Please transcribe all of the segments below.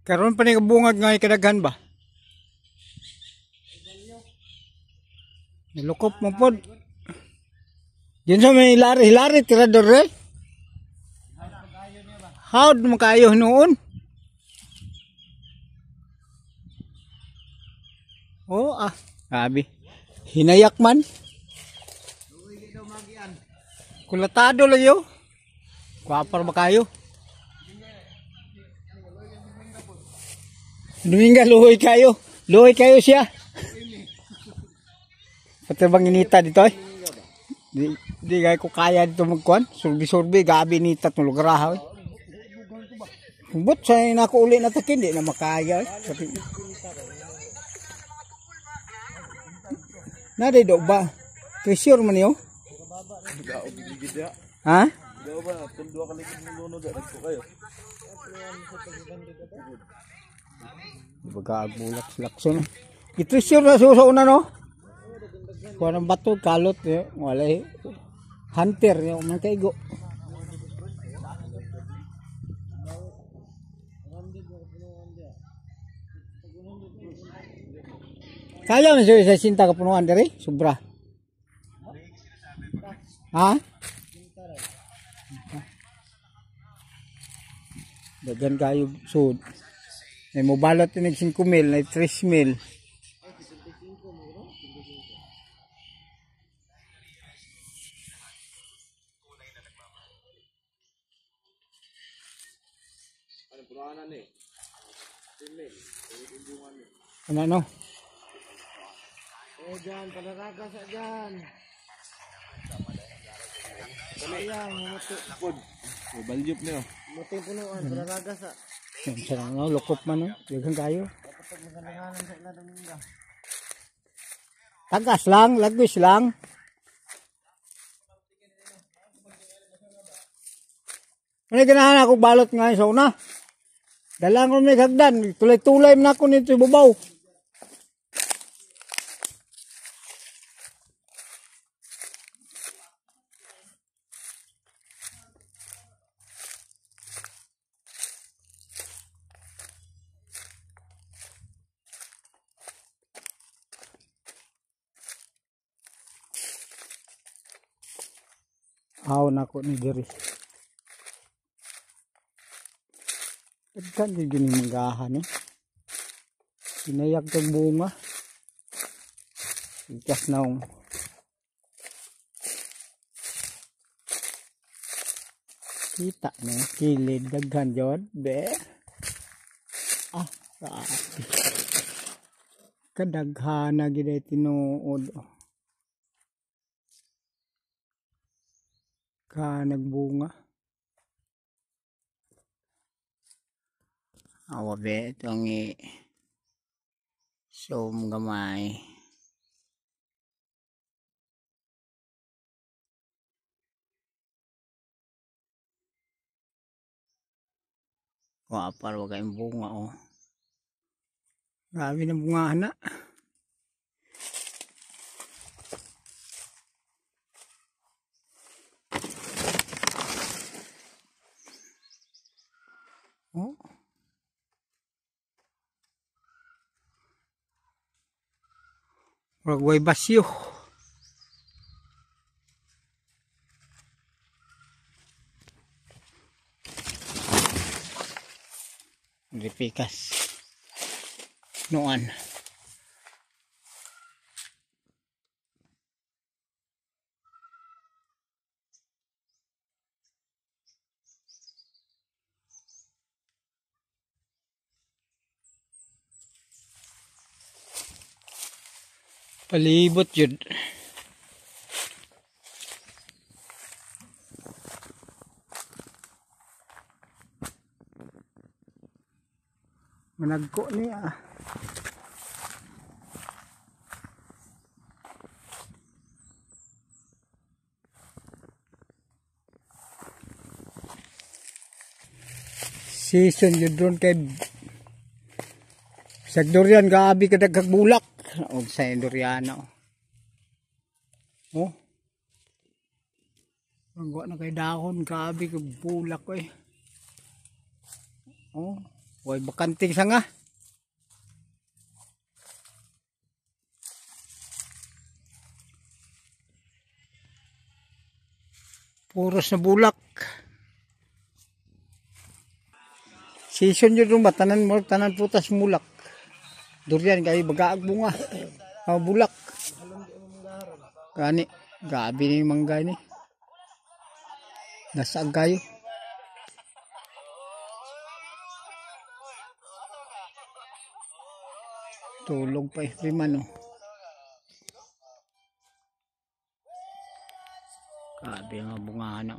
Karon pa ni bungag nga kadaghan ba? Nilukop mo pod. Diyan sa may hilari, hilari tirador eh. Howd mo kayo noon? Oh, ah, grabe. Hinayak man. Kulatado lang yo. Kwapar ba kayo? Duminga, luhoy kayo. Luhoy kayo siya. Pati bang inita dito eh? Di kayo ko kaya dito magkuhan. Surbi-surbi, gabi inita itong lugar ha. But sa inako uli na takin, di na makaya eh. Nari do ba? Treasure man niyo? Ha? Baga bulak lakson. I-treasure na sa una no? Kuha ng bato, kalot eh. Wala eh. Hunter yung man kaigo. Kaya man siya sa sinta kapunuan diri, sobra. Ha? Dagan kayo sud. May mobalot ni 5 mil, may 3 mil. Ano no? Oh, dyan, palaraga sa dyan. Sayang, muti. O, balyop niyo. Muti punuan, palaraga sa. Yan siya no, lukop man no. Dagan kayo. Tagas lang, lagwis lang. Ano ganahan ako balot nga sa una? Dalang ko may hagdan, tulay-tulay man ako nito bubaw. Aw nako ni diri. Daghan gyud ni manggahan eh. Pinayak kag bunga. Ikas naong. Kita ni kilid daghan jod be. Ah, grabe. Kadaghana gyud ay tinuod. Ka nagbunga. Awa be itong i zoom gamay. Wapar wa kayong bunga oh. Grabe na bunga na. Oh. Murag way basyo. Ripikas. Noan. Palibot yun. Managko niya. Season yun doon kay sa durian gabi kadaghag bulak. Og sa durian oh. Oh. Ang na kay dahon gabi kag bulak eh. Oh, Way bakanting sanga. Puros na bulak. Season yun ba? Tanan mo, tanan putas mulak. Durian kay bagaag bunga. Ah, bulak. Gani, gabi ni mangga ni. Nasag kayo. Tulog pa eh, no. Grabe nga bunga na.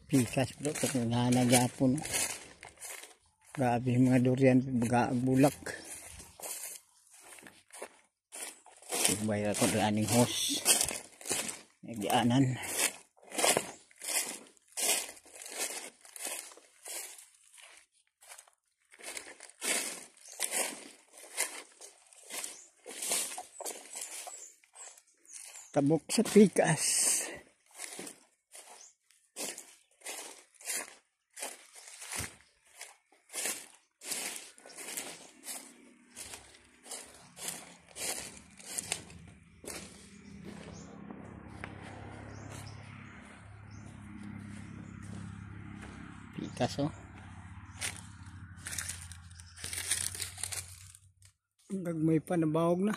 Pikas bro, pag nagyapon. Grabe yung mga durian, baga bulak. Bayar ko aning hose. Nagyanan. Tabok sa pikas. Pikas oh. Gagmay pa nabawog na.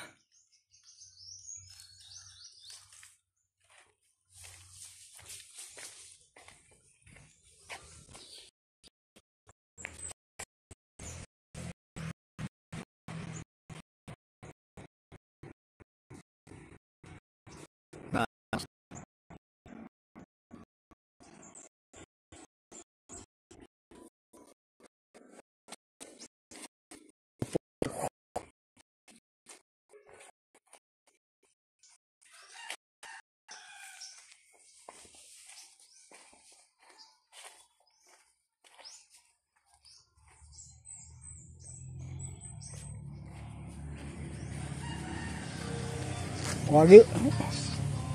Wagi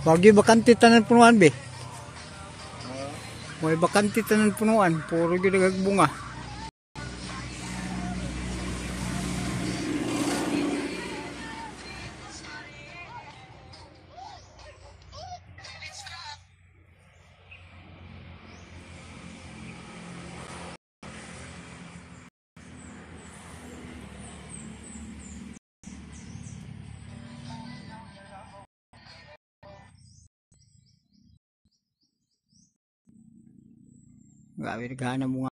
wagi bakante tanan punuan be. May bakante tanan punuan, puro gyud nagbunga. Grabe naghahanap bunga.